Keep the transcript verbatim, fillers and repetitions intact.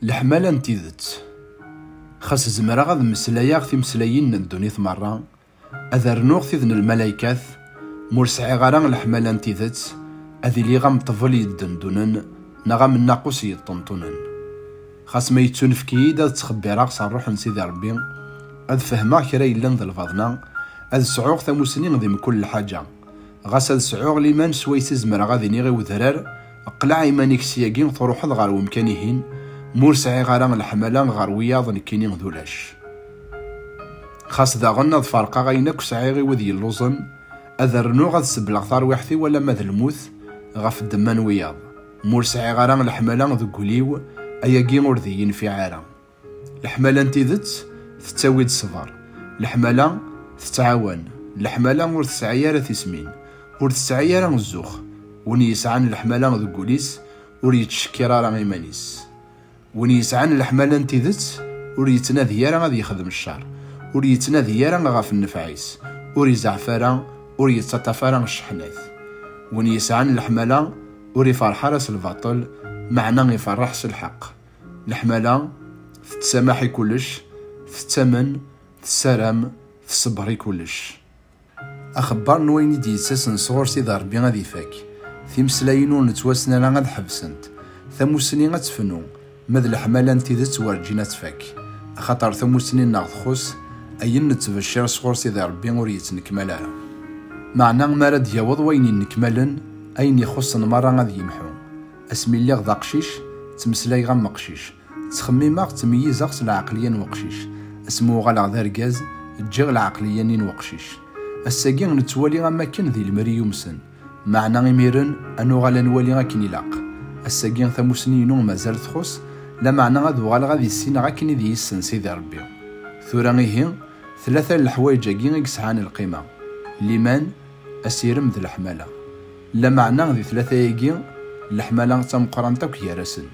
Leḥmala n tidet. Xas zemreɣ ad mmeslayeɣ timeslayin n ddunit merra, ad rnuɣ tid n lmalaykat, ma ur sɛiɣ ara leḥmala n tidet, ad iliɣ am ṭṭbel yeddendunen neɣ am nnaqus yeṭṭenṭunen. Xas ma yettunefk-iyi-d ad ttxebbireɣ s ṛṛuḥ n Sidi Ṛebbi, ad fehmeɣ kra yellan d lbaḍna, ad sɛuɣ tamusni di mkul lḥaǧa. Ɣas ad sɛuɣ liman swayes i zemreɣ ad iniɣ i wedrar, qleɛ iman-ik syagi, truḥeḍ ɣer wemkan-ihin, ma ur sɛiɣ ara leḥmala ɣer wiyaḍ, nekkini d ulac. Xas daɣen ad ferqeɣ ayen akk sɛiɣ i wid yelluẓen, ad rnuɣ ad sebleɣ tarwiḥt-iw alamma d lmut ɣef ddemma n wiyaḍ, ma ur sɛiɣ ara leḥmala deg wul-iw, ayagi ur d iyi-nfiɛ ara. Leḥmala n tidet tettawi-d ṣṣber. Leḥmala tettɛawan. Leḥmala ur tesɛi ara tismin, ur tesɛi ara zzux. Win yesɛan leḥmala deg wul-is ur yettcekkir ara iman-is. Win yesɛan leḥmala n tidet ur yettnadi ara ad yexdem ccer, ur yettnadi ara ɣef nnfeɛ-is, ur izeɛf ara, ur yettaṭṭaf ara cceḥnat. Win yesɛan leḥmala ur iferḥ ara s lbaṭel, meɛna iferreḥ s lḥeqq. Leḥmala tettamaḥ i kullec, tettamen, tessaram, tṣebber i kullec. Axebbar n wayen i d-yettasen sɣur Sidi Ṛebbi ad ifak. Timeslayin ur nettwassen ara ad ḥebsent. Tamusni ad tefnu, ma d leḥmala n tidet werǧin ad tfak. Axaṭer tamusni-nneɣ txuṣṣ ayen nettbeccir sɣur Sidi Ṛebbi ur yettnekmal ara. Meɛna mi ara d-yaweḍ wayen yennekmalen, ayen ixuṣṣen merra ad yemḥu. Asmi lliɣ d aqcic, ttmeslayeɣ am uqcic. Ttxemmimeɣ, ttmeyyizeɣ s lɛeqliya n weqcic. Asmi uɣaleɣ d argaz, ǧǧiɣ lɛeqliya-nni n weqcic. Ass-agi nettwali am wakken di lemri yumsen. Meɛna imiren, ad nuɣal ad nwali akken ilaq. Ass-agi tamusni-inu mazal txuṣṣ, lameɛna ad uɣaleɣ ad issineɣ akken i d-yessen Sidi Ṛebbi. Tura ihi, tlata n leḥwayeǧ-agi i yesɛan lqima: liman, asirem d leḥmala. Lameɛna di tlata-agi, leḥmala d tameqqrant akk gar-asen.